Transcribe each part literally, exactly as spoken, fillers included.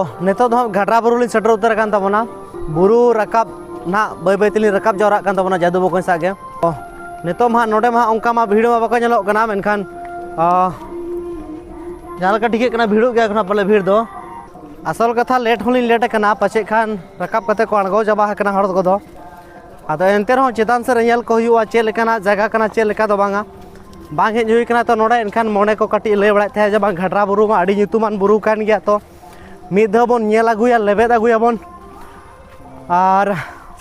ᱱᱤᱛᱚᱜ ᱫᱚ ᱦᱟᱸᱜ ᱜᱷᱟᱰᱨᱟ ᱵᱩᱨᱩ ᱞᱤᱧ ᱥᱮᱴᱮᱨ ᱩᱛᱟᱹᱨ ᱟᱠᱟᱱ ᱛᱟᱵᱚᱱᱟ᱾ ᱵᱩᱨᱩ ᱨᱟᱠᱟᱵ ᱱᱟᱦᱟᱜ ᱵᱟᱹᱭ ᱵᱟᱹᱭ ᱛᱮᱞᱤᱧ ᱨᱟᱠᱟᱵ ᱡᱟᱣᱨᱟᱜ ᱠᱟᱱ ᱛᱟᱵᱚᱱᱟ ᱡᱟᱹᱫᱩ ᱵᱚᱠᱚᱧ ᱥᱟᱶ ᱜᱮ᱾ ᱛᱚ, ᱱᱤᱛᱚᱜ ᱢᱟ ᱦᱟᱸᱜ ᱱᱚᱰᱮ ᱢᱟ ᱦᱟᱸᱜ ᱚᱱᱠᱟ ᱢᱟ ᱵᱷᱤᱲ ᱢᱟ ᱵᱟᱠᱚ ᱧᱮᱞᱚᱜ ᱠᱟᱱᱟ, ᱢᱮᱱᱠᱷᱟᱱ, ᱟ, ᱡᱟᱦᱟᱸ ᱞᱮᱠᱟ ᱴᱷᱤᱠᱟᱹᱜ ᱠᱟᱱᱟ, ᱵᱷᱤᱲᱚᱜ ᱜᱮᱭᱟ ᱮᱠᱷᱚᱱ ᱯᱟᱞᱮ ᱵᱷᱤᱲ ᱫᱚ᱾ ᱟᱥᱚᱞ ᱠᱟᱛᱷᱟ, ᱞᱮᱴ ᱦᱚᱸᱞᱤᱧ ᱞᱮᱴ ᱟᱠᱟᱱᱟ, ᱯᱟᱪᱮᱫ ᱠᱷᱟᱱ ᱨᱟᱠᱟᱵ ᱠᱟᱛᱮ ᱠᱚ ᱟᱬᱜᱚ ᱪᱟᱵᱟ ᱟᱠᱟᱱᱟ ᱦᱚᱲ ᱠᱚᱫᱚ᱾ ᱟᱫᱚ ᱮᱱᱛᱮ ᱨᱮᱦᱚᱸ ᱪᱮᱛᱟᱱ ᱥᱮᱫ ᱨᱮ ᱧᱮᱞ ᱠᱚ ᱦᱩᱭᱩᱜᱼᱟ, ᱪᱮᱫ ᱞᱮᱠᱟᱱᱟᱜ ᱡᱟᱭᱜᱟ ᱠᱟᱱᱟ, ᱪᱮᱫ ᱞᱮᱠᱟ ᱫᱚ ᱵᱟᱝᱟ᱾ ᱵᱟᱝ ᱦᱮᱡ ᱦᱩᱭ ᱠᱟᱱᱟ ᱛᱚ ᱱᱚᱰᱮ, ᱮᱱᱠᱷᱟᱱ ᱢᱚᱱᱮ ᱠᱚ ᱠᱟᱹᱴᱤᱡ ᱞᱟᱹᱭ ᱵᱟᱲᱟᱭᱮᱫ ᱛᱟᱦᱮᱸᱫ ᱡᱮ ᱵᱟᱝ, ᱜᱷᱟᱰᱨᱟ ᱵᱩᱨᱩ ᱢᱟ ᱟᱹᱰᱤ ᱧᱩᱛᱩᱢᱟᱱ ᱵᱩᱨᱩ ᱠᱟᱱ ᱜᱮᱭᱟ, ᱛᱚ ᱢᱤᱫ ᱫᱷᱟᱣ ᱵᱚᱱ ᱧᱮᱞ ᱟᱹᱜᱩᱭᱟ, ᱞᱮᱵᱮᱫ ᱟᱹᱜᱩᱭᱟᱵᱚᱱ᱾ ᱟᱨ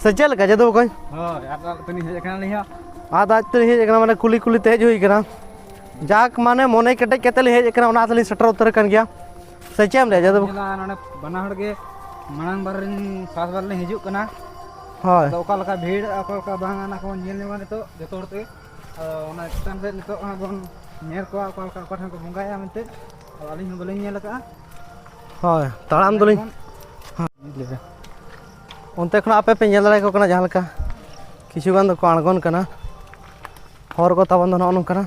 ᱥᱮ ᱪᱮᱫ ᱞᱮᱠᱟ ᱡᱟᱹᱫᱩ ᱵᱚᱠᱚᱧ? ᱦᱳᱭ, ᱟᱨ ᱫᱟᱜ ᱛᱮᱞᱤᱧ ᱦᱮᱡ ᱟᱠᱟᱱᱟ ᱟᱹᱞᱤᱧ ᱦᱚᱸ᱾ ᱟᱨ ᱫᱟᱜ ᱛᱮᱞᱤᱧ ᱦᱮᱡ ᱟᱠᱟᱱᱟ, ᱢᱟᱱᱮ ᱠᱩᱞᱤ ᱠᱩᱞᱤ ᱛᱮ ᱦᱮᱡ ᱦᱩᱭ ᱟᱠᱟᱱᱟ᱾ ᱡᱟᱠ, ᱢᱟᱱᱮ ᱢᱚᱱᱮ ᱠᱮᱴᱮᱡ ᱠᱟᱛᱮ ᱞᱤᱧ ᱦᱮᱡ ᱟᱠᱟᱱᱟ, ᱚᱱᱟ ᱛᱮᱞᱤᱧ ᱥᱮᱴᱮᱨ ᱩᱛᱟᱹᱨ ᱟᱠᱟᱱ ᱜᱮᱭᱟ᱾ ᱥᱮ ᱪᱮᱫ ᱮᱢ ᱞᱟᱹᱭᱟ ᱡᱟᱹᱫᱩ ᱵᱚᱠᱚᱧ? ᱧᱮᱞᱟ, ᱱᱚᱰᱮ ᱵᱟᱱᱟ ᱦᱚᱲ ᱜᱮ ᱢᱟᱲᱟᱝ ᱵᱟᱨ ᱨᱤᱱ ᱯᱷᱟᱥᱴ ᱵᱟᱨ ᱞᱤᱧ ᱦᱤᱡᱩᱜ ᱠᱟᱱᱟ᱾ ᱦᱳᱭ᱾ ᱟᱫᱚ ᱚᱠᱟ ᱞᱮᱠᱟ ᱵᱷᱤᱲ, ᱚᱠᱟ ᱞᱮᱠᱟ ᱵᱟᱝ, ᱚᱱᱟ ᱠᱚᱵᱚᱱ ᱧᱮᱞ ᱧᱚᱜᱟ ᱱᱤᱛᱚᱜ ᱡᱚᱛᱚ ᱦᱚᱲ ᱛᱮ᱾ ᱟᱫᱚ ᱚᱱᱟ ᱪᱮᱛᱟᱱ ᱥᱮᱫ ᱱᱤᱛᱚᱜ ᱦᱟᱸᱜ ᱵᱚᱱ ᱧᱮᱞ ᱠᱚᱣᱟ ᱚᱠᱟ ᱞᱮᱠᱟ, ᱚᱠᱟ ᱴᱷᱮᱱ ᱠᱚ ᱵᱚᱸᱜᱟᱭᱟ ᱢᱮᱱᱛᱮ᱾ ᱟᱫᱚ ᱟᱹᱞᱤᱧ ᱦᱚᱸ ᱵᱟᱹᱞᱤᱧ ᱧᱮᱞ ᱟᱠᱟᱫᱼᱟ᱾ ᱦᱳᱭ, ᱛᱟᱲᱟᱢ ᱫᱚᱞᱤᱧ ᱚᱱᱛᱮ ᱠᱷᱚᱱᱟᱜ ᱟᱯᱮ ᱯᱮ ᱧᱮᱞ ᱫᱟᱲᱮᱭᱟᱠᱚ ᱠᱟᱱᱟ, ᱡᱟᱦᱟᱸ ᱞᱮᱠᱟ ᱠᱤᱪᱷᱩ ᱜᱟᱱ ᱫᱚᱠᱚ ᱟᱬᱜᱚᱱ ᱠᱟᱱᱟ᱾ ᱦᱚᱨ ᱠᱚ ᱛᱟᱵᱚᱱ ᱫᱚ ᱱᱚᱜᱼᱚ ᱱᱚᱝᱠᱟᱱᱟ᱾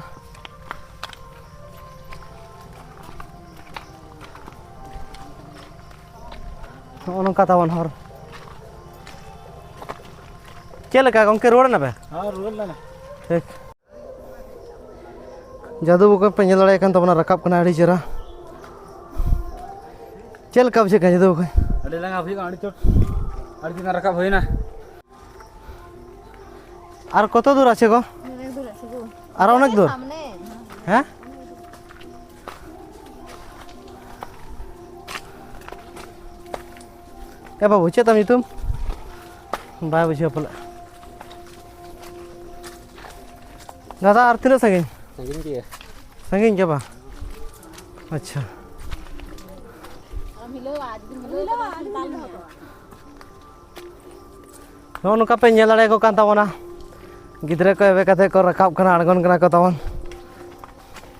ᱱᱚᱜᱼᱚ ᱱᱚᱝᱠᱟ ᱛᱟᱵᱚᱱ ᱦᱚᱨ᱾ ᱪᱮᱫ ᱞᱮᱠᱟ ᱜᱚᱢᱠᱮ, ᱨᱩᱣᱟᱹᱲ ᱮᱱᱟ ᱯᱮ? ᱦᱮᱸ, ᱨᱩᱣᱟᱹᱲ ᱞᱮᱱᱟ᱾ ᱴᱷᱤᱠ᱾ ᱡᱟᱹᱫᱩ ᱵᱚᱠᱚᱧ ᱯᱮ ᱧᱮᱞ ᱫᱟᱲᱮᱭᱟᱜ ᱠᱟᱱ ᱛᱟᱵᱚᱱᱟ, ᱨᱟᱠᱟᱵ ᱠᱟᱱᱟ ᱟᱹᱰᱤ ᱪᱮᱦᱨᱟ᱾ ᱪᱮᱫ ᱞᱮᱠᱟ ᱵᱩᱡᱷᱟᱹᱜ ᱠᱟᱱᱟ ᱡᱟᱹᱫᱩ ᱵᱚᱠᱚᱧ? ᱟᱹᱰᱤ ᱞᱟᱸᱜᱟ ᱵᱩᱡᱷᱟᱹᱜ ᱠᱟᱱᱟ, ᱟᱹᱰᱤ ᱪᱚᱴ, ᱟᱹᱰᱤ ᱪᱮᱛᱟᱱ ᱨᱟᱠᱟᱵ ᱦᱩᱭᱱᱟ᱾ ᱟᱨ ᱠᱚᱛᱚ ᱫᱩᱨ ᱟᱪᱷᱮ ᱜᱳ? ᱚᱱᱮᱠ ᱫᱩᱨ ᱟᱪᱷᱮ ᱜᱳ᱾ ᱟᱨ ᱚᱱᱮᱠ ᱫᱩᱨ? ᱥᱟᱢᱱᱮ᱾ ᱦᱮᱸ? ᱮ ᱵᱟᱹᱵᱩ, ᱪᱮᱫ ᱛᱟᱢ ᱧᱩᱛᱩᱢ? ᱵᱟᱭ ᱵᱩᱡᱷᱟᱹᱣ ᱯᱟᱞᱮ᱾ ᱫᱟᱫᱟ, ᱟᱨ ᱛᱤᱱᱟᱹᱜ ᱥᱟᱺᱜᱤᱧ? ᱥᱟᱺᱜᱤᱧ ᱜᱮᱭᱟ᱾ ᱥᱟᱺᱜᱤᱧ ᱜᱮᱭᱟ ᱵᱟ? ᱟᱪᱪᱷᱟ᱾ ᱱᱚᱜᱼᱚ ᱱᱚᱝᱠᱟ ᱯᱮ ᱧᱮᱞ ᱫᱟᱲᱮᱭᱟᱠᱚ ᱠᱟᱱ ᱛᱟᱵᱚᱱᱟ, ᱜᱤᱫᱽᱨᱟᱹ ᱠᱚ ᱮᱵᱮ ᱠᱟᱛᱮ ᱠᱚ ᱨᱟᱠᱟᱵ ᱠᱟᱱᱟ, ᱟᱬᱜᱚᱱ ᱠᱟᱱᱟ ᱠᱚ ᱛᱟᱵᱚᱱ᱾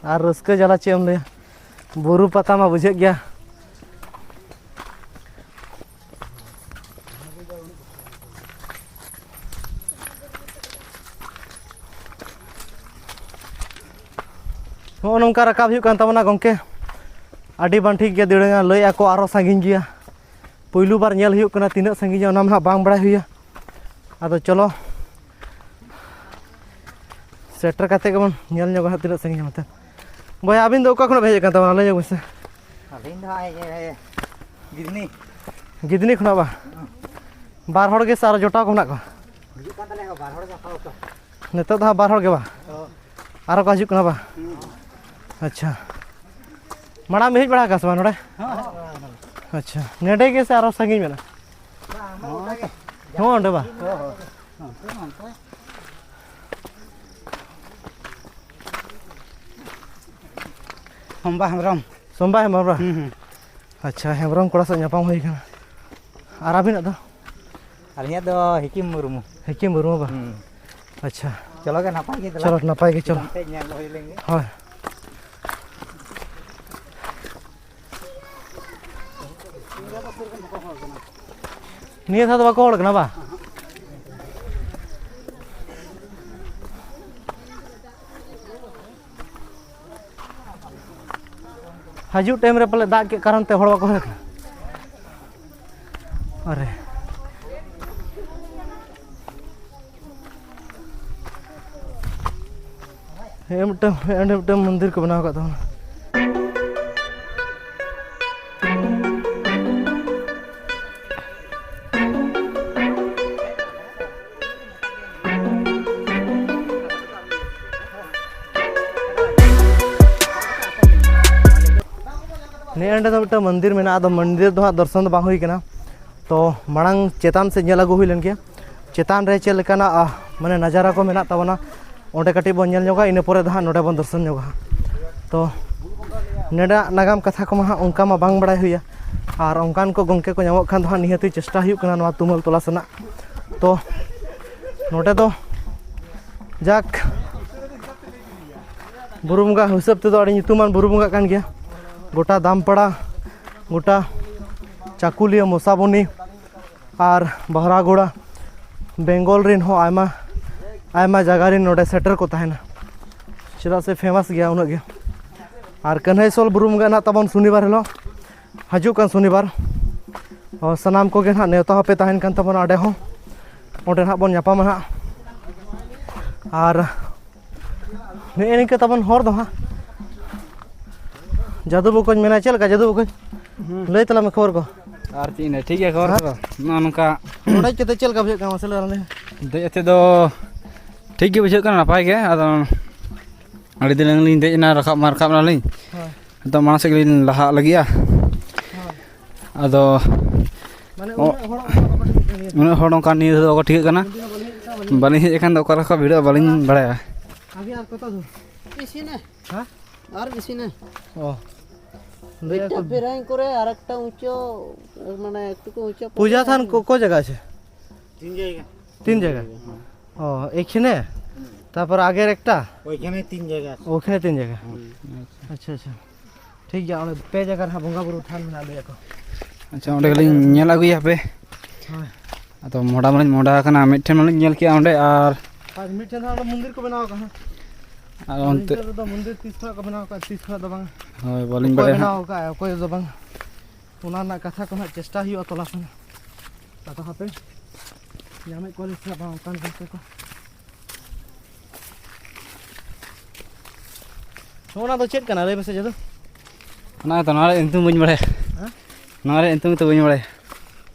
ᱟᱨ ᱨᱟᱹᱥᱠᱟᱹ ᱡᱟᱞᱟ ᱪᱮᱫ ᱮᱢ ᱞᱟᱹᱭᱟ, ᱵᱩᱨᱩ ᱯᱟᱛᱟ ᱢᱟ ᱵᱩᱡᱷᱟᱹᱜ ᱜᱮᱭᱟ᱾ ᱱᱚᱜᱼᱚ ᱱᱚᱝᱠᱟ ᱨᱟᱠᱟᱵ ᱦᱩᱭᱩᱜ ᱠᱟᱱ ᱛᱟᱵᱚᱱᱟ ᱜᱚᱢᱠᱮ, ᱟᱹᱰᱤ ᱵᱟᱝ ᱴᱷᱤᱠ ᱜᱮ ᱫᱟᱹᱲᱟᱹᱝᱟ, ᱞᱟᱹᱭ ᱟᱠᱚ ᱟᱨᱚ ᱥᱟᱺᱜᱤᱧ ᱜᱮᱭᱟ᱾ ᱯᱩᱭᱞᱩ ᱵᱟᱨ ᱧᱮᱞ ᱦᱩᱭᱩᱜ ᱠᱟᱱᱟ ᱛᱤᱱᱟᱹᱜ ᱥᱟᱺᱜᱤᱧᱟ, ᱚᱱᱟ ᱢᱟ ᱱᱟᱦᱟᱜ ᱵᱟᱝ ᱵᱟᱲᱟᱭ ᱦᱩᱭᱟ᱾ ᱟᱫᱚ ᱪᱚᱞᱚ, ᱥᱮᱴᱮᱨ ᱠᱟᱛᱮ ᱜᱮᱵᱚᱱ ᱧᱮᱞ ᱧᱚᱜᱟ ᱦᱟᱸᱜ ᱛᱤᱱᱟᱹᱜ ᱥᱟᱺᱜᱤᱧᱟ ᱢᱮᱱᱛᱮ᱾ ᱵᱚᱭᱦᱟ, ᱟᱹᱵᱤᱱ ᱫᱚ ᱚᱠᱟ ᱠᱷᱚᱱᱟᱜ ᱵᱤᱱ ᱦᱮᱡ ᱟᱠᱟᱱ ᱛᱟᱵᱚᱱᱟ, ᱞᱟᱹᱭ ᱧᱚᱜ ᱵᱤᱱ ᱥᱮ? ᱟᱹᱞᱤᱧ ᱫᱚ ᱦᱟᱸᱜ ᱤᱭᱟᱹ, ᱜᱤᱫᱽᱱᱤ᱾ ᱜᱤᱫᱽᱱᱤ ᱠᱷᱚᱱᱟᱜ ᱵᱟ? ᱵᱟᱨ ᱦᱚᱲ ᱜᱮ ᱥᱮ ᱟᱨᱚ ᱡᱚᱴᱟᱣ ᱠᱚ ᱢᱮᱱᱟᱜ ᱠᱚᱣᱟ? ᱦᱤᱡᱩᱜ ᱠᱟᱱ ᱛᱟᱞᱮᱭᱟ ᱠᱚ, ᱵᱟᱨ ᱦᱚᱲ ᱜᱮ ᱟᱯᱟᱛᱚᱛᱚ᱾ ᱱᱤᱛᱚᱜ ᱫᱚ ᱦᱟᱸᱜ ᱵᱟᱨ ᱦᱚᱲ ᱜᱮ ᱵᱟ? ᱦᱚᱸ᱾ ᱟᱨᱚ ᱠᱚ ᱦᱤᱡᱩᱜ ᱠᱟᱱᱟ ᱵᱟ? ᱦᱩᱸ᱾ ᱟᱪᱪᱷᱟ᱾ ᱢᱟᱲᱟᱝ ᱵᱤᱱ ᱦᱮᱡ ᱵᱟᱲᱟ ᱟᱠᱟᱱᱟ ᱥᱮ ᱵᱟᱝ ᱱᱚᱰᱮ? ᱦᱚᱸ, ᱦᱚᱸ᱾ ᱟᱪᱪᱷᱟ᱾ ᱱᱚᱰᱮ ᱜᱮ ᱥᱮ ᱟᱨᱚ ᱥᱟᱺᱜᱤᱧ ᱢᱮᱱᱟᱜᱼᱟ? ᱦᱚᱸ, ᱚᱸᱰᱮ ᱵᱟ? ᱦᱚᱸ, ᱦᱚᱸ᱾ ᱦᱚᱢᱵᱟ ᱦᱮᱢᱵᱨᱚᱢ᱾ ᱥᱚᱢᱵᱟ ᱦᱮᱢᱵᱨᱚᱢ ᱵᱟ? ᱦᱩᱸ, ᱦᱩᱸ᱾ ᱟᱪᱪᱷᱟ, ᱦᱮᱢᱵᱨᱚᱢ ᱠᱚᱲᱟ ᱥᱟᱶ ᱧᱟᱯᱟᱢ ᱦᱩᱭ ᱠᱟᱱᱟ᱾ ᱟᱨ ᱟᱹᱵᱤᱱᱟᱜ ᱫᱚ? ᱟᱹᱞᱤᱧᱟᱜ ᱫᱚ ᱦᱤᱠᱤᱢ ᱢᱩᱨᱢᱩ᱾ ᱦᱤᱠᱤᱢ ᱢᱩᱨᱢᱩ ᱵᱟ? ᱦᱩᱸ᱾ ᱟᱪᱪᱷᱟ᱾ ᱪᱚᱞᱚ ᱜᱮ, ᱱᱟᱯᱟᱭ ᱜᱮ ᱫᱮᱞᱟ᱾ ᱪᱚᱞᱚ, ᱱᱟᱯᱟᱭ ᱜᱮ ᱪᱚᱞᱚ᱾ ᱪᱮᱛᱟᱱ ᱥᱮᱫ ᱧᱮᱞ ᱦᱩᱭ ᱞᱮᱱ ᱜᱮ᱾ ᱦᱳᱭ᱾ ᱱᱤᱭᱟᱹ ᱫᱷᱟᱣ ᱫᱚ ᱵᱟᱠᱚ ᱦᱚᱲ ᱠᱟᱱᱟ ᱵᱟ? ᱦᱤᱡᱩᱜ ᱴᱟᱭᱤᱢ ᱨᱮ ᱯᱟᱞᱮ ᱫᱟᱜ ᱠᱮᱫ ᱠᱟᱨᱚᱱ ᱛᱮ ᱦᱚᱲ ᱵᱟᱠᱚ ᱦᱮᱡ ᱠᱟᱱᱟ᱾ ᱟᱨᱮ᱾ ᱦᱮᱸ, ᱢᱤᱫᱴᱟᱝ, ᱦᱮᱸ, ᱚᱸᱰᱮ ᱢᱤᱫᱴᱟᱝ ᱢᱚᱱᱫᱤᱨ ᱠᱚ ᱵᱮᱱᱟᱣ ᱟᱠᱟᱫ ᱛᱟᱵᱚᱱᱟ᱾ ᱱᱮᱜᱼᱮ ᱱᱚᱸᱰᱮ ᱫᱚ ᱢᱤᱫᱴᱟᱝ ᱢᱚᱱᱫᱤᱨ ᱢᱮᱱᱟᱜᱼᱟ, ᱟᱫᱚ ᱢᱚᱱᱫᱤᱨ ᱫᱚ ᱦᱟᱸᱜ ᱫᱚᱨᱥᱚᱱ ᱫᱚ ᱵᱟᱝ ᱦᱩᱭ ᱠᱟᱱᱟ᱾ ᱛᱚ ᱢᱟᱲᱟᱝ ᱪᱮᱛᱟᱱ ᱥᱮᱫ ᱧᱮᱞ ᱟᱹᱜᱩ ᱦᱩᱭ ᱞᱮᱱ ᱜᱮ, ᱪᱮᱛᱟᱱ ᱨᱮ ᱪᱮᱫ ᱞᱮᱠᱟᱱᱟᱜ, ᱟ, ᱢᱟᱱᱮ ᱱᱟᱡᱟᱨᱟ ᱠᱚ ᱢᱮᱱᱟᱜ ᱛᱟᱵᱚᱱᱟ, ᱚᱸᱰᱮ ᱠᱟᱹᱴᱤᱡ ᱵᱚᱱ ᱧᱮᱞ ᱧᱚᱜᱟ, ᱤᱱᱟᱹ ᱯᱚᱨᱮ ᱫᱚ ᱦᱟᱸᱜ ᱱᱚᱸᱰᱮ ᱵᱚᱱ ᱫᱚᱨᱥᱚᱱ ᱧᱚᱜᱟ ᱦᱟᱸᱜ᱾ ᱛᱚ ᱱᱚᱸᱰᱮᱱᱟᱜ ᱱᱟᱜᱟᱢ ᱠᱟᱛᱷᱟ ᱠᱚᱢᱟ ᱦᱟᱸᱜ ᱚᱱᱠᱟ ᱢᱟ ᱵᱟᱝ ᱵᱟᱲᱟᱭ ᱦᱩᱭᱟ, ᱟᱨ ᱚᱱᱠᱟᱱ ᱠᱚ ᱜᱚᱢᱠᱮ ᱠᱚ ᱧᱟᱢᱚᱜ ᱠᱷᱟᱱ ᱫᱚ ᱦᱟᱸᱜ ᱱᱤᱦᱟᱹᱛᱤ ᱪᱮᱥᱴᱟ ᱦᱩᱭᱩᱜ ᱠᱟᱱᱟ ᱱᱚᱣᱟ ᱛᱩᱢᱟᱹᱞ ᱛᱚᱞᱟᱥ ᱨᱮᱱᱟᱜ᱾ ᱛᱚ ᱱᱚᱸᱰᱮ ᱫᱚ ᱡᱟᱠ ᱵᱩᱨᱩ ᱵᱚᱸᱜᱟ ᱦᱤᱥᱟᱹᱵ ᱛᱮᱫᱚ ᱟᱹᱰᱤ ᱧᱩᱛᱩᱢᱟᱱ ᱵᱩᱨᱩ ᱵᱚᱸᱜᱟ ᱠᱟᱱ ᱜᱮᱭᱟ᱾ ᱜᱚᱴᱟ ᱫᱟᱢᱯᱟᱲᱟ, ᱜᱚᱴᱟ ᱪᱟᱠᱩᱞᱤᱭᱟᱹ, ᱢᱚᱥᱟᱵᱚᱱᱤ ᱟᱨ ᱵᱟᱦᱨᱟᱜᱳᱲᱟ, ᱵᱮᱝᱜᱚᱞ ᱨᱮᱱ ᱦᱚᱸ ᱟᱭᱢᱟ, ᱟᱭᱢᱟ ᱡᱟᱭᱜᱟ ᱨᱮᱱ ᱱᱚᱰᱮ ᱥᱮᱴᱮᱨ ᱠᱚ ᱛᱟᱦᱮᱱᱟ, ᱪᱮᱫᱟᱜ ᱥᱮ ᱯᱷᱮᱢᱟᱥ ᱜᱮᱭᱟ ᱩᱱᱟᱹᱜ ᱜᱮ᱾ ᱟᱨ ᱠᱟᱹᱱᱦᱟᱹᱭᱥᱳᱞ ᱵᱩᱨᱩ ᱵᱚᱸᱜᱟ ᱱᱟᱦᱟᱜ ᱛᱟᱵᱚᱱ ᱥᱚᱱᱤᱵᱟᱨ ᱦᱤᱞᱳᱜ, ᱦᱤᱡᱩᱜ ᱠᱟᱱ ᱥᱚᱱᱤᱵᱟᱨ᱾ ᱚ, ᱥᱟᱱᱟᱢ ᱠᱚᱜᱮ ᱱᱟᱦᱟᱜ ᱱᱮᱣᱛᱟ ᱦᱚᱸᱯᱮ ᱛᱟᱦᱮᱱ ᱠᱟᱱ ᱛᱟᱵᱚᱱᱟ ᱚᱸᱰᱮ ᱦᱚᱸ᱾ ᱚᱸᱰᱮ ᱱᱟᱦᱟᱜ ᱵᱚᱱ ᱧᱟᱯᱟᱢᱟ ᱱᱟᱦᱟᱜ᱾ ᱟᱨ ᱱᱮᱜᱼᱮ ᱱᱤᱝᱠᱟᱹ ᱛᱟᱵᱚᱱ ᱦᱚᱨ ᱫᱚ ᱦᱟᱸᱜ᱾ ᱡᱟᱹᱫᱩ ᱵᱚᱠᱚᱧ ᱢᱮᱱᱟᱭ, ᱪᱮᱫ ᱞᱮᱠᱟ ᱡᱟᱹᱫᱩ ᱵᱚᱠᱚᱧ? ᱦᱩᱸ᱾ ᱞᱟᱹᱭ ᱛᱟᱞᱟᱝ ᱢᱮ ᱠᱷᱚᱵᱚᱨ ᱠᱚ᱾ ᱟᱨ ᱪᱮᱫ ᱤᱧ ᱞᱟᱹᱭᱟ, ᱴᱷᱤᱠ ᱜᱮᱭᱟ ᱠᱷᱚᱵᱚᱨ ᱦᱮᱸ? ᱠᱚᱫᱚ᱾ ᱱᱚᱜᱼᱚ ᱱᱚᱝᱠᱟ᱾ ᱱᱚᱰᱮ ᱦᱮᱡ ᱠᱟᱛᱮ ᱪᱮᱫ ᱞᱮᱠᱟ ᱵᱩᱡᱷᱟᱹᱜ ᱠᱟᱱᱟ ᱢᱟᱥᱮ ᱞᱟᱹᱭ ᱟᱞᱟᱝ ᱢᱮ? ᱫᱮᱡ ᱠᱟᱛᱮ ᱫᱚ ᱴᱷᱤᱠ ᱜᱮ ᱵᱩᱡᱷᱟᱹᱜ ᱠᱟᱱᱟ, ᱱᱟᱯᱟᱭ ᱜᱮ᱾ ᱟᱫᱚ ᱟᱹᱰᱤ ᱫᱤᱱ ᱞᱤᱧ ᱫᱮᱡ ᱮᱱᱟ, ᱨᱟᱠᱟᱵ ᱢᱟ ᱨᱟᱠᱟᱵ ᱮᱱᱟᱞᱤᱧ᱾ ᱦᱳᱭ᱾ ᱱᱤᱛᱚᱜ ᱢᱟᱲᱟᱝ ᱥᱮᱫ ᱜᱮᱞᱤᱧ ᱞᱟᱦᱟᱜ ᱞᱟᱹᱜᱤᱫᱼᱟ᱾ ᱦᱳᱭ᱾ ᱟᱫᱚ ᱢᱟᱱᱮ ᱚ-, ᱩᱱᱟᱹᱜ ᱦᱚᱲ ᱚᱱᱠᱟ ᱵᱟᱠᱚ ᱴᱷᱤᱠᱟᱹᱜ ᱠᱟᱱ ᱜᱮᱭᱟ᱾ ᱩᱱᱟᱹᱜ ᱦᱚᱲ ᱚᱱᱠᱟ ᱱᱤᱭᱟᱹ ᱫᱷᱟᱣ ᱫᱚ ᱵᱟᱠᱚ ᱴᱷᱤᱠᱟᱹᱜ ᱠᱟᱱᱟ᱾ ᱩᱱᱫᱤᱱ ᱦᱚᱸ ᱵᱟᱹᱞᱤᱧ ᱦᱮᱡ ᱠᱟᱱᱟ, ᱵᱟᱹᱞᱤᱧ ᱵᱟᱹᱞᱤᱧ ᱦᱮᱡ ᱟᱠᱟᱱ ᱫᱚ ᱚᱠᱟ ᱞᱮᱠᱟ ᱵᱷᱤᱲᱚᱜᱼᱟ ᱵᱟᱹᱞᱤᱧ ᱵᱟᱲᱟᱭᱟ᱾ ᱟᱜᱮ ᱟᱨ ᱠᱚᱛᱚ ᱫᱩᱨ? ᱤᱥᱤᱱᱟ᱾ ᱦᱮᱸ? ᱟᱨ ᱤᱥᱤᱱᱟ᱾ ᱚ᱾ ᱢᱤᱫᱴᱟᱝ ᱯᱷᱮᱨᱟᱝ ᱠᱚᱨᱮ ᱟᱨ ᱮᱠᱴᱟ ᱩᱸᱪᱩ, ᱢᱟᱱᱮ ᱮᱠᱴᱩᱠᱩ ᱩᱸᱪᱩ ᱯᱩᱡᱟ ᱛᱷᱟᱱ ᱠᱚ, ᱠᱚ ᱡᱟᱭᱜᱟ ᱟᱪᱪᱷᱟ? তিন জায়গা। তিন জায়গা? হুম। ও, এইখানে? হুম। তারপর আগের একটা? ওইখানে তিন জায়গা আছে। ওইখানে তিন জায়গা? হুম। ᱟᱪᱪᱷᱟ, ᱟᱪᱪᱷᱟ᱾ ᱴᱷᱤᱠ ᱜᱮᱭᱟ, ᱚᱸᱰᱮ ᱯᱮ ᱡᱟᱭᱜᱟ ᱨᱮ ᱦᱟᱸᱜ ᱵᱚᱸᱜᱟ ᱵᱩᱨᱩ ᱛᱷᱟᱱ ᱢᱮᱱᱟᱜ ᱞᱮᱭᱟ ᱠᱚ᱾ ᱟᱪᱪᱷᱟ, ᱚᱸᱰᱮ ᱜᱮᱞᱤᱧ ᱧᱮᱞ ᱟᱹᱜᱩᱭᱟ ᱦᱟᱯᱮ᱾ ᱦᱳᱭ᱾ ᱟᱫᱚ ᱢᱚᱰᱟ ᱢᱟᱞᱤᱧ ᱢᱚᱰᱟ ᱟᱠᱟᱱᱟ, ᱢᱤᱫᱴᱷᱮᱱ ᱢᱟᱞᱤᱧ ᱧᱮᱞ ᱠᱮᱜᱼᱟ ᱚᱸᱰᱮ, ᱟᱨ ᱟᱨ ᱢᱤᱫᱴᱷᱮᱱ ᱫᱚ ᱚᱸᱰᱮ ᱢᱚᱱᱫᱤᱨ ᱠᱚ ᱵᱮᱱᱟᱣ ᱟᱠᱟᱫᱟ ᱦᱟᱸᱜ᱾ ᱟᱨ ᱟᱫᱚ ᱚᱱᱛᱮ ᱤᱱᱠᱟᱹ ᱨᱮᱫᱚ ᱢᱚᱱᱫᱤᱨ ᱛᱤᱥ ᱠᱷᱚᱱᱟᱜ ᱠᱚ ᱵᱮᱱᱟᱣ ᱟᱠᱟᱫ, ᱛᱤᱥ ᱠᱷᱚᱱᱟᱜ ᱫᱚ ᱵᱟᱝ᱾ ᱦᱳᱭ, ᱵᱟᱹᱞᱤᱧ ᱚᱠᱚᱭ ᱵᱟᱲᱟᱭᱟ ᱵᱮᱱᱟᱣ ᱦᱟᱸᱜ᱾ ᱟᱠᱟᱫᱼᱟ, ᱚᱠᱚᱭ ᱫᱚ ᱵᱟᱝ᱾ ᱚᱱᱟ ᱨᱮᱱᱟᱜ ᱠᱟᱛᱷᱟ ᱠᱚ ᱦᱟᱸᱜ ᱪᱮᱥᱴᱟ ᱦᱩᱭᱩᱜᱼᱟ ᱛᱚᱞᱟᱥ ᱨᱮᱱᱟᱜ᱾ ᱟᱫᱚ ᱦᱟᱯᱮ ᱧᱟᱢᱮᱫ ᱠᱚᱣᱟᱞᱤᱧ ᱥᱮ ᱵᱟᱝ ᱚᱱᱠᱟᱱ ᱜᱚᱢᱠᱮ ᱠᱚ᱾ ᱱᱚᱜᱼᱚ ᱱᱟ ᱫᱚ ᱪᱮᱫ ᱠᱟᱱᱟ ᱞᱟᱹᱭ ᱢᱮᱥᱮ ᱡᱟᱫᱩ? ᱚᱱᱟ ᱜᱮᱛᱚ, ᱱᱚᱣᱟ ᱨᱮᱭᱟᱜ ᱧᱩᱛᱩᱢ ᱵᱟᱹᱧ ᱵᱟᱲᱟᱭᱟ᱾ ᱦᱮᱸ? ᱱᱚᱣᱟ ᱨᱮᱭᱟᱜ ᱧᱩᱛᱩᱢ ᱜᱮᱛᱚ ᱵᱟᱹᱧ ᱵᱟᱲᱟᱭᱟ᱾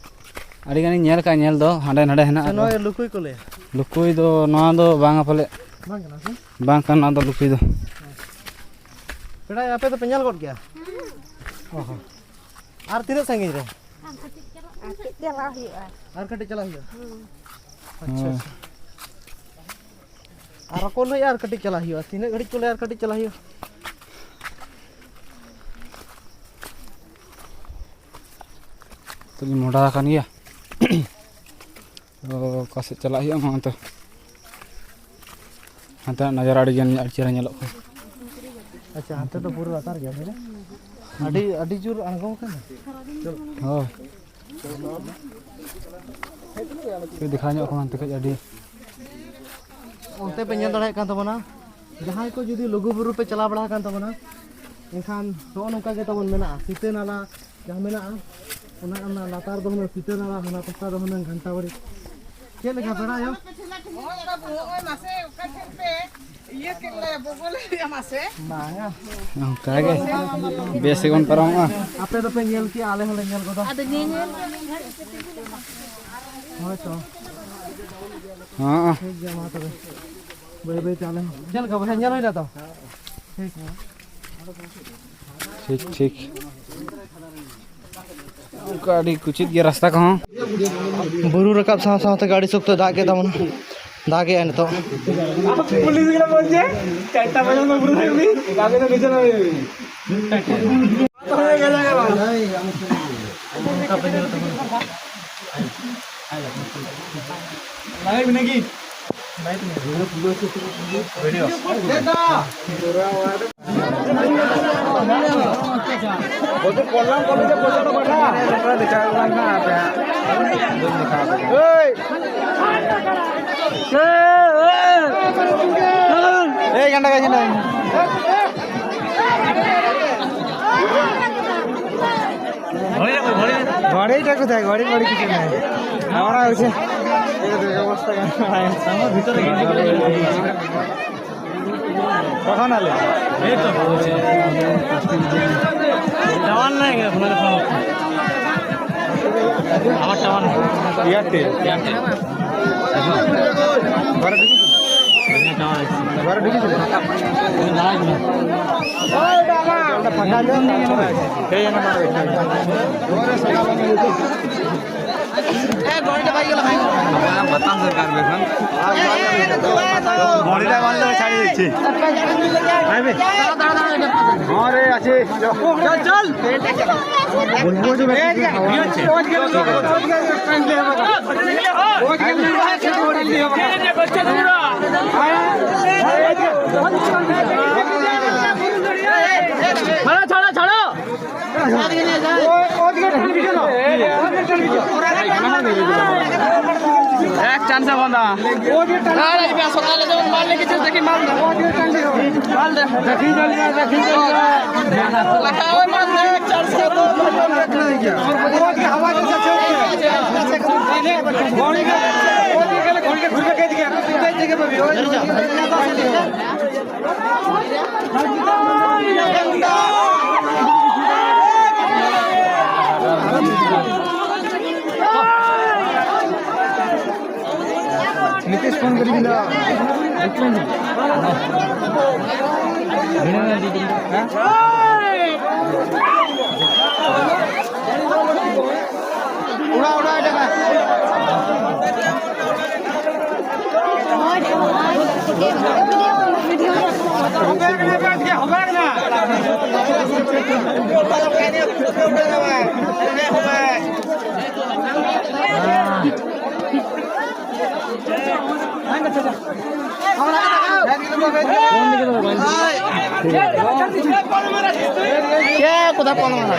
ᱟᱹᱰᱤ ᱜᱟᱱᱤᱧ ᱧᱮᱞ ᱠᱟᱜᱼᱟ ᱧᱮᱞ ᱫᱚ, ᱦᱟᱸᱰᱮ ᱱᱟᱰᱮ ᱦᱮᱱᱟᱜᱼᱟ ᱥᱮ ᱟᱫᱚ᱾ ᱱᱚᱣᱟ ᱜᱮ ᱞᱩᱠᱩᱭ ᱠᱚ ᱞᱟᱹᱭᱟ? ᱞᱩᱠᱩᱭ ᱫᱚ, ᱱᱚᱣᱟ ᱫᱚ ᱵᱟᱝᱟ ᱯᱟᱞᱮ᱾ ᱵᱟᱝ ᱠᱟᱱᱟ ᱥᱮ? ᱵᱟᱝ ᱠᱟᱱᱟ ᱱᱚᱣᱟ ᱫᱚ ᱞᱩᱠᱩᱭ ᱫᱚ᱾ ᱯᱮᱲᱟ ᱟᱯᱮ ᱫᱚᱯᱮ ᱧᱮᱞ ᱜᱚᱫ ᱠᱮᱜᱼᱟ? ᱚ ᱦᱚᱸ᱾ ᱟᱨ ᱛᱤᱱᱟᱹᱜ ᱥᱟᱺᱜᱤᱧ ᱨᱮ? ᱟᱨ ᱠᱟᱹᱴᱤᱡ ᱪᱟᱞᱟᱜ ᱟᱨ ᱠᱟᱹᱴᱤᱡ ᱪᱟᱞᱟᱜ ᱦᱩᱭᱩᱜᱼᱟ᱾ ᱦᱩᱸ᱾ ᱟᱪᱪᱷᱟ, ᱦᱳᱭ᱾ ᱟᱪᱪᱷᱟ᱾ ᱟᱨ ᱠᱚ ᱞᱟᱹᱭᱟ ᱟᱨ ᱠᱟᱹᱴᱤᱡ ᱪᱟᱞᱟᱜ ᱦᱩᱭᱩᱜᱼᱟ᱾ ᱛᱤᱱᱟᱹᱜ ᱜᱷᱟᱹᱲᱤᱡ ᱠᱚ ᱞᱟᱹᱭᱟ ᱟᱨ ᱠᱟᱹᱴᱤᱡ ᱪᱟᱞᱟᱜ ᱦᱩᱭᱩᱜᱼᱟ? ᱛᱚ ᱞᱤᱧ ᱢᱚᱰᱟ ᱟᱠᱟᱱ ᱜᱮᱭᱟ᱾ ᱛᱚ ᱚᱠᱟ ᱥᱮᱫ ᱪᱟᱞᱟᱜ ᱦᱩᱭᱩᱜᱼᱟ ᱢᱟ ᱚᱱᱛᱮ? ᱦᱟᱱᱛᱮᱱᱟᱜ ᱱᱟᱡᱟᱨᱟ ᱟᱹᱰᱤ ᱜᱟᱱ, ᱟᱹᱰᱤ ᱪᱮᱦᱨᱟ ᱧᱮᱞᱚᱜ ᱠᱟᱱᱟ᱾ ᱟᱪᱪᱷᱟ, ᱦᱟᱱᱛᱮ ᱫᱚ ᱯᱩᱨᱟᱹ ᱞᱟᱛᱟᱨ ᱜᱮᱭᱟ, ᱵᱩᱡᱷᱟᱹᱣ? ᱟᱹᱰᱤ, ᱟᱹᱰᱤ ᱡᱳᱨ ᱟᱬᱜᱚ ᱠᱟᱱᱟ᱾ ᱦᱳᱭ᱾ ᱠᱟᱹᱡ ᱫᱮᱠᱷᱟᱣ ᱧᱚᱜ ᱠᱟᱱᱟ ᱦᱟᱱᱛᱮ ᱠᱷᱚᱡ ᱟᱹᱰᱤ᱾ ᱚᱱᱛᱮ ᱯᱮ ᱧᱮᱞ ᱫᱟᱲᱮᱭᱟᱜ ᱠᱟᱱ ᱛᱟᱵᱚᱱᱟ, ᱡᱟᱦᱟᱸᱭ ᱠᱚ ᱡᱩᱫᱤ ᱞᱩᱜᱩᱵᱩᱨᱩ ᱯᱮ ᱪᱟᱞᱟᱣ ᱵᱟᱲᱟ ᱟᱠᱟᱱ ᱛᱟᱵᱚᱱᱟ, ᱮᱱᱠᱷᱟᱱ ᱱᱚᱜᱼᱚ ᱱᱚᱝᱠᱟ ᱜᱮ ᱛᱟᱵᱚᱱ ᱢᱮᱱᱟᱜᱼᱟ, ᱥᱤᱛᱟᱹ ᱱᱟᱞᱟ ᱡᱟᱦᱟᱸ ᱢᱮᱱᱟᱜᱼᱟ, ᱚᱱᱟ, ᱚᱱᱟ ᱞᱟᱛᱟᱨ ᱫᱚ ᱦᱩᱱᱟᱹᱝ ᱥᱤᱛᱟᱹ ᱱᱟᱞᱟ, ᱦᱟᱱᱟ ᱯᱟᱥᱴᱟ ᱫᱚ ᱦᱩᱱᱟᱹᱝ ᱜᱷᱟᱱᱴᱟ ᱵᱟᱲᱤ᱾ ᱪᱮᱫ ᱞᱮᱠᱟ ᱯᱮᱲᱟ ᱟᱭᱳ? ᱱᱚᱜᱼᱚᱭ ᱵᱟᱹᱵᱩ, ᱱᱚᱜᱼᱚᱭ ᱢᱟᱥᱮ ᱚᱠᱟ ᱴᱷᱮᱱ ᱯᱮ ᱤᱭᱟᱹ ᱠᱮᱫ ᱞᱮ ᱵᱚᱜᱚ ᱞᱮᱫ ᱞᱮᱭᱟ ᱢᱟᱥᱮ᱾ ᱵᱟᱝᱟ᱾ ᱚᱱᱠᱟ ᱜᱮ ᱵᱮᱥ ᱜᱮᱵᱚᱱ ᱯᱟᱨᱚᱢᱚᱜᱼᱟ᱾ ᱟᱯᱮ ᱫᱚᱯᱮ ᱧᱮᱞ ᱠᱮᱜᱼᱟ, ᱟᱞᱮ ᱦᱚᱸᱞᱮ ᱧᱮᱞ ᱜᱚᱫᱟ᱾ ᱟᱫᱚ ᱧᱮᱧᱮᱞ ᱢᱟ ᱧᱮᱞ ᱦᱚᱪᱚ ᱯᱮ᱾ ᱦᱳᱭ ᱛᱚ᱾ ᱦᱚᱸ᱾ ᱴᱷᱤᱠ ᱜᱮᱭᱟ, ᱢᱟ ᱛᱚᱵᱮ᱾ ᱵᱟᱹᱭ ᱵᱟᱹᱭ ᱛᱮ ᱟᱞᱮ ᱦᱚᱸ᱾ ᱪᱮᱫ ᱞᱮᱠᱟ ᱵᱚᱭᱦᱟ, ᱧᱮᱞ ᱦᱩᱭᱱᱟ ᱛᱚ? ᱴᱷᱤᱠ᱾ ᱴᱷᱤᱠ, ᱴᱷᱤᱠ᱾ ᱚᱱᱠᱟ ᱟᱹᱰᱤ ᱠᱩᱪᱤᱛ ᱜᱮᱭᱟ ᱨᱟᱥᱛᱟ ᱠᱚᱦᱚᱸ᱾ ᱵᱩᱨᱩ ᱨᱟᱠᱟᱵ ᱥᱟᱶ ᱥᱟᱶᱛᱮ ᱟᱹᱰᱤ ᱥᱚᱠᱛᱚ ᱫᱟᱜ ᱠᱮᱫ ᱛᱟᱵᱚᱱᱟ᱾ ᱫᱟᱜ ᱮᱜᱼᱟᱭ ᱱᱤᱛᱚᱜ᱾ ᱯᱩᱞᱤᱥ ᱜᱮᱞᱮ ᱵᱚᱞᱪᱮ, ᱪᱟᱨᱴᱟ ᱵᱟᱡᱮ ᱠᱷᱚᱱ ᱵᱩᱨᱩ ᱫᱷᱟᱹᱵᱤᱡ, ᱫᱟᱜ ᱫᱚ ᱵᱤᱪᱟᱹᱨ ᱦᱩᱭᱩᱜ᱾ এই গানটা গাইছি না। ঘড়িটা কোথায়? ঘড়ি, ঘড়ি কিছু নাই। আমরা হচ্ছে এই যে অবস্থা কেন? আমার ভিতরে গেঞ্জি খুলে দিল। কখন আলে? এই তো। টাওয়ার নাই এখানে, ফোনে ফোন করছে। আমার টাওয়ার নেই। এয়ারটেল। এয়ারটেল। ঘরে ঢুকেছিল? এখানে টাওয়ার আছে। ঘরে ঢুকেছিল? তুমি দাঁড়াও না। জলটা ফাঁকা আছে? এই জন্য দাঁড়াও। ঘড়িটা বান্ধলে ছাড়িয়ে দিচ্ছি। ঘরে আছে। চল, চল। ছাড়ো, ছাড়ো, ছাড়ো। এক চান্সে বন্ধা। আরে, এই ব্যাস, সকালে যেমন মাল রেখেছিস, দেখি মাল দে। মাল দে। দেখি, দেখি, দেখি। ওই মাল দে, এক চান্সে তো। ঘড়ি কে, ঘড়ি কে ঘুরবে কে দিকে? नीतीश फोन करी ना। उड़ा, उड़ा, इधर आ। क्या कुदा पल मारा?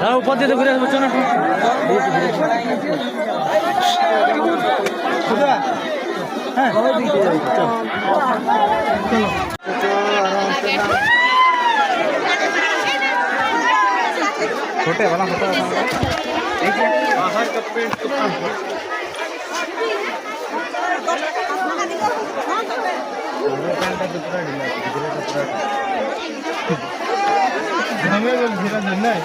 हाँ, ऊपर दे दे, घुरे, बच्चों ना। हाँ। छोटे वाला होता है। हमें लोग घेरा धरना है।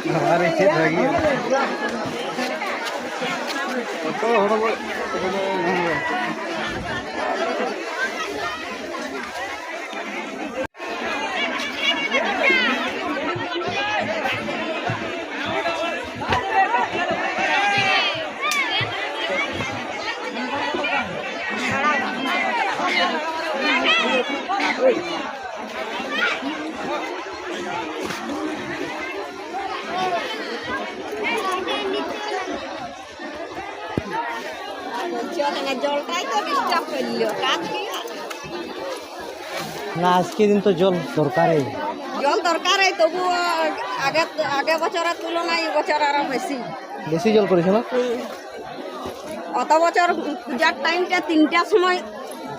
हमारे खेत भागी। বলছি, ওখানে জলটাই তো ডিস্টার্ব করলো, কাজ কি? না, আজকে দিন তো জল দরকারই। জল দরকারই, তবুও আগে, আগে বছরের তুলনায় এই বছর আরো বেশি। বেশি জল পড়েছে না? অত বছর পূজার টাইমটা তিনটার সময়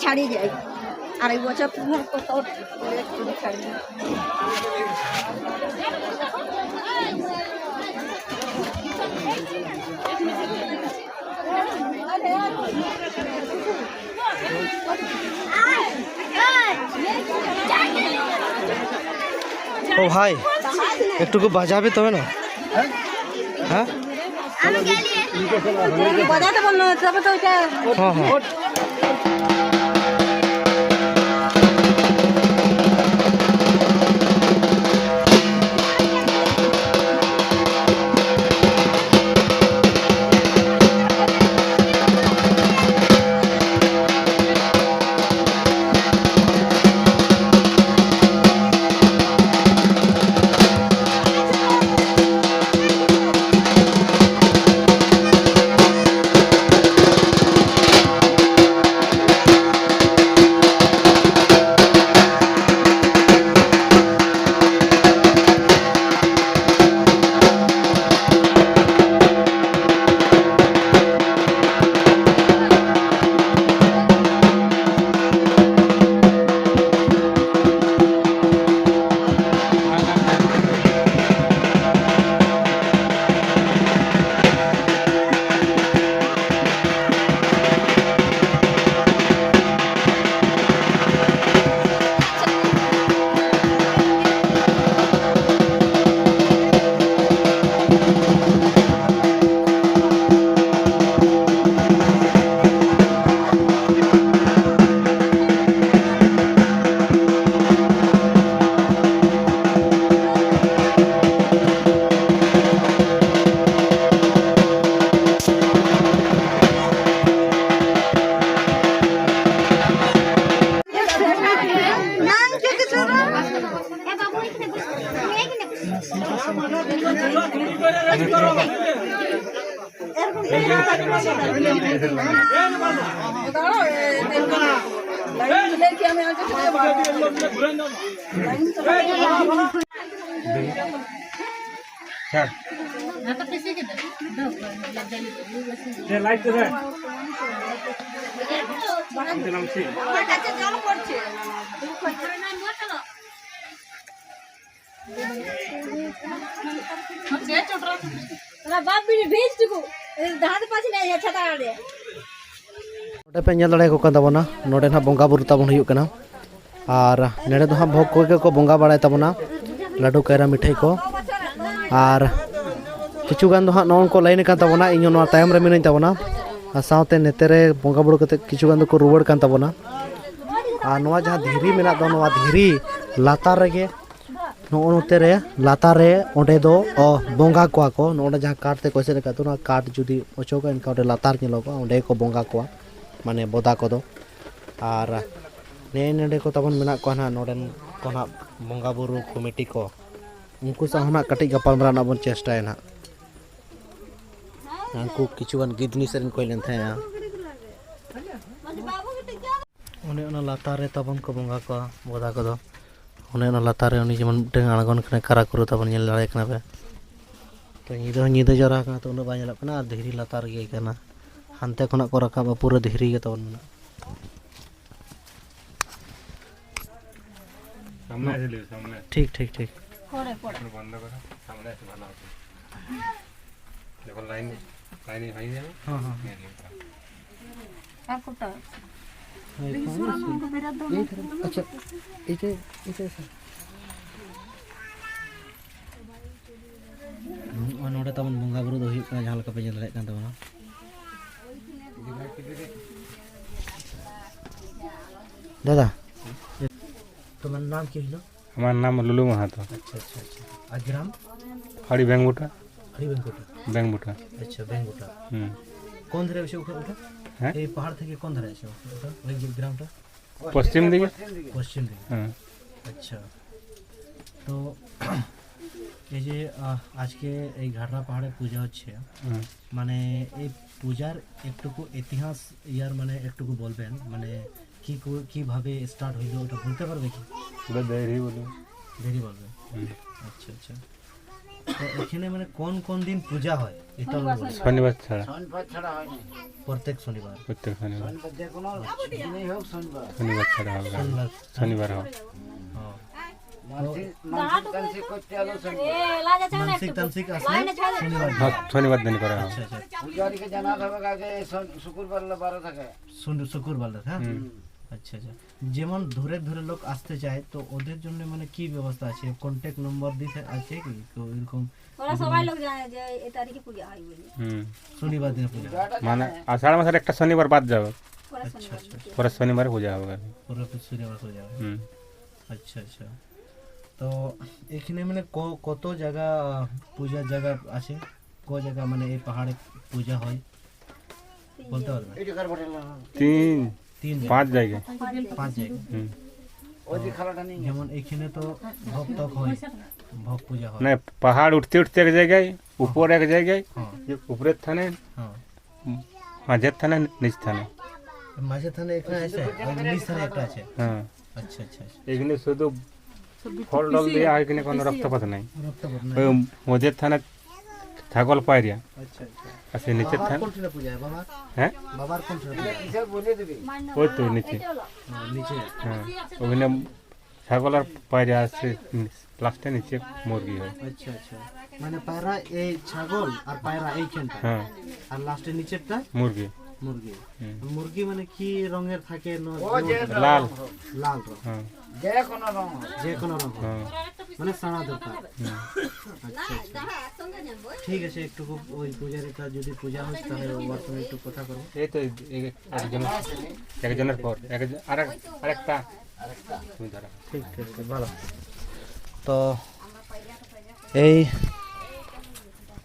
ছাড়ি যায়, আর এই বছর পুরো কত লেট করে ছাড়ি। ও ভাই, একটুকু বাজাবে তবে না? হ্যাঁ। বাজাতে বললো, তবে তো ওইটা। হ্যাঁ, হ্যাঁ। ᱚᱱᱟ ᱵᱟᱯ ᱵᱤᱱ ᱵᱷᱮᱡᱽ ᱴᱩᱠᱩ, ᱡᱟᱦᱟᱸ ᱫᱚ ᱯᱟᱥ ᱞᱮ ᱦᱮᱡ ᱪᱷᱟᱛᱟ ᱨᱮ᱾ ᱱᱚᱰᱮ ᱯᱮ ᱧᱮᱞ ᱫᱟᱲᱮᱭᱟᱠᱚ ᱠᱟᱱ ᱛᱟᱵᱚᱱᱟ, ᱱᱚᱰᱮ ᱱᱟᱦᱟᱜ ᱵᱚᱸᱜᱟ ᱵᱩᱨᱩ ᱛᱟᱵᱚᱱ ᱦᱩᱭᱩᱜ ᱠᱟᱱᱟ᱾ ᱟᱨ ᱱᱚᱰᱮ ᱫᱚ ᱦᱟᱸᱜ ᱵᱷᱳᱜᱽ ᱠᱚᱜᱮ ᱠᱚ ᱵᱚᱸᱜᱟ ᱵᱟᱲᱟᱭ ᱛᱟᱵᱚᱱᱟ, ᱞᱟᱹᱰᱩ, ᱠᱟᱭᱨᱟ, ᱢᱤᱴᱷᱟᱹᱭ ᱠᱚ᱾ ᱟᱨ ᱠᱤᱪᱷᱩ ᱜᱟᱱ ᱫᱚ ᱦᱟᱸᱜ ᱱᱚᱜᱼᱚ ᱱᱚᱝᱠᱟ ᱞᱟᱭᱤᱱ ᱟᱠᱟᱱ ᱛᱟᱵᱚᱱᱟ, ᱤᱧ ᱦᱚᱸ ᱱᱚᱣᱟ ᱛᱟᱭᱚᱢ ᱨᱮ ᱢᱤᱱᱟᱹᱧ ᱛᱟᱵᱚᱱᱟ᱾ ᱟᱨ ᱥᱟᱶᱛᱮ ᱱᱚᱛᱮ ᱨᱮ ᱵᱚᱸᱜᱟ ᱵᱩᱨᱩ ᱠᱟᱛᱮ ᱠᱤᱪᱷᱩ ᱜᱟᱱ ᱫᱚᱠᱚ ᱨᱩᱣᱟᱹᱲ ᱠᱟᱱ ᱛᱟᱵᱚᱱᱟ᱾ ᱟᱨ ᱱᱚᱣᱟ ᱡᱟᱦᱟᱸ ᱫᱷᱤᱨᱤ ᱢᱮᱱᱟᱜ ᱫᱚ, ᱱᱚᱣᱟ ᱫᱷᱤᱨᱤ ᱞᱟᱛᱟᱨ ᱨᱮᱜᱮ, ᱱᱚᱜᱼᱚ ᱱᱚᱛᱮ ᱨᱮ ᱞᱟᱛᱟᱨ ᱨᱮ ᱚᱸᱰᱮ ᱫᱚ, ᱚ, ᱵᱚᱸᱜᱟ ᱠᱚᱣᱟ ᱠᱚ᱾ ᱱᱚᱜᱼᱚ ᱱᱚᱰᱮ ᱡᱟᱦᱟᱸ ᱠᱟᱴ ᱛᱮᱠᱚ ᱮᱥᱮᱫ ᱟᱠᱟᱫ ᱫᱚ, ᱚᱱᱟ ᱠᱟᱴ ᱡᱩᱫᱤ ᱚᱪᱚᱜᱟ, ᱮᱱᱠᱷᱟᱱ ᱚᱸᱰᱮ ᱞᱟᱛᱟᱨ ᱧᱮᱞᱚᱜᱚᱜᱼᱟ, ᱚᱸᱰᱮ ᱜᱮᱠᱚ ᱵᱚᱸᱜᱟ ᱠᱚᱣᱟ, ᱢᱟᱱᱮ ᱵᱚᱫᱟ ᱠᱚᱫᱚ᱾ ᱟᱨ ᱱᱮᱜᱼᱮ ᱱᱚᱰᱮ ᱠᱚ ᱛᱟᱵᱚᱱ ᱢᱮᱱᱟᱜ ᱠᱚᱣᱟ ᱱᱟᱦᱟᱜ, ᱱᱚᱰᱮᱱ ᱠᱚ ᱱᱟᱦᱟᱜ ᱵᱚᱸᱜᱟ ᱵᱩᱨᱩ ᱠᱚᱢᱤᱴᱤ ᱠᱚ, ᱩᱱᱠᱩ ᱥᱟᱶ ᱦᱚᱸ ᱱᱟᱦᱟᱜ ᱠᱟᱹᱴᱤᱡ ᱜᱟᱯᱟᱞ ᱢᱟᱨᱟᱣ ᱨᱮᱱᱟᱜ ᱵᱚᱱ ᱪᱮᱥᱴᱟᱭᱟ ᱱᱟᱦᱟᱜ᱾ ᱩᱱᱠᱩ ᱠᱤᱪᱷᱩ ᱜᱟᱱ ᱜᱤᱫᱽᱱᱤ ᱥᱮᱫ ᱨᱮᱱ ᱠᱚ ᱦᱮᱡ ᱞᱮᱱ ᱛᱟᱦᱮᱸᱜᱼᱟ᱾ ᱚᱱᱮ ᱚᱱᱟ ᱞᱟᱛᱟᱨ ᱨᱮ ᱛᱟᱵᱚᱱ ᱠᱚ ᱵᱚᱸᱜᱟ ᱠᱚᱣᱟ ᱵᱚᱫᱟ ᱠᱚᱫᱚ᱾ ᱚᱱᱮ ᱚᱱᱟ ᱞᱟᱛᱟᱨ ᱨᱮ ᱩᱱᱤ ᱡᱮᱢᱚᱱ ᱢᱤᱫᱴᱟᱝ ᱟᱬᱜᱚᱱ ᱠᱟᱱᱟᱭ, ᱠᱟᱨᱟ ᱠᱩᱨᱩ ᱛᱟᱵᱚᱱ ᱧᱮᱞ ᱫᱟᱲᱮᱭᱟᱭ ᱠᱟᱱᱟ ᱯᱮ᱾ ᱛᱚ, ᱧᱤᱫᱟᱹ ᱦᱚᱸ ᱧᱤᱫᱟᱹ ᱡᱟᱣᱨᱟ ᱠᱟᱱᱟ, ᱛᱚ ᱩᱱᱟᱹᱜ ᱵᱟᱭ ᱧᱮᱞᱚᱜ ᱠᱟᱱᱟ, ᱟᱨ ᱫᱷᱤᱨᱤ ᱞᱟᱛᱟᱨ ᱨᱮᱜᱮ ᱠᱟᱱᱟ᱾ ᱦᱟᱱᱛᱮ ᱠᱷᱚᱱᱟᱜ ᱠᱚ ᱨᱟᱠᱟᱵᱼᱟ, ᱯᱩᱨᱟᱹ ᱫᱷᱤᱨᱤ ᱜᱮ ᱛᱟᱵᱚᱱ ᱢᱮᱱᱟᱜᱼᱟ᱾ ᱥᱟᱢᱱᱮ ᱥᱮ ᱞᱟᱹᱭ, ᱥᱟᱢᱱᱮ᱾ ᱴᱷᱤᱠ, ᱴᱷᱤᱠ, ᱴᱷᱤᱠ। পরে, পরে। বন্ধ করো, সামনে এসে ভালো হবে। যখন লাইন, লাইন হয়ে যাবে, হ্যাঁ, হ্যাঁ, হ্যাঁ। নিয়ে নিও। আর কোনটা? এই দেখি, ফোন সুরান আছে। আমাকে বেরাত দাও না। এই ধরো, আচ্ছা, এইটা, এইটা স্যার। ᱱᱚᱜᱼᱚᱭ ᱱᱚᱰᱮ ᱛᱟᱵᱚᱱ ᱵᱚᱸᱜᱟ ᱵᱩᱨᱩ ᱫᱚ ᱦᱩᱭᱩᱜ ᱠᱟᱱᱟ, ᱡᱟᱦᱟᱸ ᱞᱮᱠᱟ ᱯᱮ ᱧᱮᱞ ᱫᱟᱲᱮᱭᱟᱜ ᱠᱟᱱ ᱛᱟᱵᱚᱱᱟ᱾ ᱫᱟᱫᱟ, তোমার নাম কি হলো? আমার নাম লুলু মাহাতো। আচ্ছা, আচ্ছা, আচ্ছা। আর গ্রাম? বাড়ি বেঙ্গুটা। বাড়ি বেঙ্গুটা। বেঙ্গুটা। আচ্ছা, বেঙ্গুটা। হুম। কোন ধারে এসে উঠে, উঠে? হ্যাঁ? এই পাহাড় থেকে কোন ধারে এসে উঠে ওটা? ওই যে গ্রামটা? পশ্চিম দিকে। পশ্চিম দিকে। হ্যাঁ। আচ্ছা। তো এই যে আহ, আজকে এই ঘাড়রা পাহাড়ে পূজা হচ্ছে, হুম। মানে এই পূজার একটুকু ইতিহাস ইয়ার মানে একটুকু বলবেন, মানে কি কো- কিভাবে স্টার্ট হইলো, ওটা বলতে পারবে কি? ওটা দেরি বলুন। দেরি বলবে। হুম। আচ্ছা, আচ্ছা। তো এখানে মানে কোন কোন দিন পূজা হয়, এটা বলবেন। শনিবার ছাড়া। শনিবার ছাড়া হয় না। প্রত্যেক শনিবার। প্রত্যেক শনিবার। শনিবার যে কোনো দিনেই হোক শনিবার। শনিবার ছাড়া হবে না। শনিবার। শনিবার হবে। হ্যাঁ। মানসিক মানসিক টানসিক করতে হলেও শনিবার। মানসিক টানসিক আসলে শনিবার। হ্যাঁ, শনিবার দিন করা হবে। আচ্ছা, আচ্ছা। পূজারীকে জানাতে হবে আগে শন- শুক্রবার বারো থাকে। শুন- শুক্রবার হলে থাকে। হুম। আচ্ছা, আচ্ছা। যেমন দূরে দূরে লোক আসতে চায়, তো ওদের জন্য মানে কি ব্যবস্থা আছে? কন্ট্যাক্ট নম্বর দিতে আছে কি? তো এরকম ওরা সবাই লোক জানে যে এই তারিখে পূজা হয় বলে। হুম। শনিবার দিনে পূজা হয়। মানে আষাঢ় মাসের একটা শনিবার বাদ যাবে, ওরা আচ্ছা, শনিবার আচ্ছা। দিন। পরের শনিবারে পূজা হবে। পুরো তো শনিবার পূজা হয়। হুম। আচ্ছা, আচ্ছা। তো এখানে মানে ক- কত জায়গা আহ, পূজার জায়গা আছে? ক জায়গা মানে এই পাহাড়ে পূজা হয় বলতে পারবে? এটা কার হোটেল না? তিন তিন জায়গা। পাঁচ জায়গায়। পাঁচ জায়গা। হুম। ওই যে খালাটা নেই। যেমন এখানে তো ভোগ টক হয়, ভোগ পূজা হয়। না, পাহাড় উঠতে উঠতে এক জায়গায়, উপর এক জায়গায়, হ্যাঁ, যে উপরের থানে, হ্যাঁ। মাঝের থানে, নিচ থানে। মাঝের থানে একটা আছে, আর নিচ থানে একটা আছে। হ্যাঁ। আচ্ছা, আচ্ছা, আচ্ছা। এখানে শুধু ফল ডল দিয়ে, আর এখানে কোনো রক্তপাত নাই। রক্তপাত নাই। ওই মধ্যের থানে ছাগল পায়রা আচ্ছা, আচ্ছা। আছে, নিচের বাবার থান। কোন ঠানে পূজা হয় বাবা? হ্যাঁ, বাবার কোন ঠানে পূজা হয়? কিসের বলে দিবি? ওই তো নিচে। হ্যাঁ, নিচে। হ্যাঁ, ওখানে ছাগল আর পায়রা আছে, লাস্টে নিচে মুরগি হয়। আচ্ছা, আচ্ছা। মানে পায়রা এই ছাগল আর পায়রা এইখানটা। হ্যাঁ। আর লাস্টে নিচেরটা মুরগি। মুরগি। হুম। মুরগি মানে কি রঙের থাকে? ন- ও যে লাল। লাল রং। হ্যাঁ। যে কোনো রঙ হোক। যে কোনো রঙ। হ্যাঁ। মানে সানা দরকার। হুম। আচ্ছা, আচ্ছা। ঠিক আছে, একটু ওই পূজারিটা যদি পূজা হয় তাহলে ওর সঙ্গে একটু কথা করবো। এই তো এই একজন, একজনের পর একজন, আরেক, আরেকটা। তুমি ধরো। ঠিক, ঠিক, ঠিক, ভালো। তো এই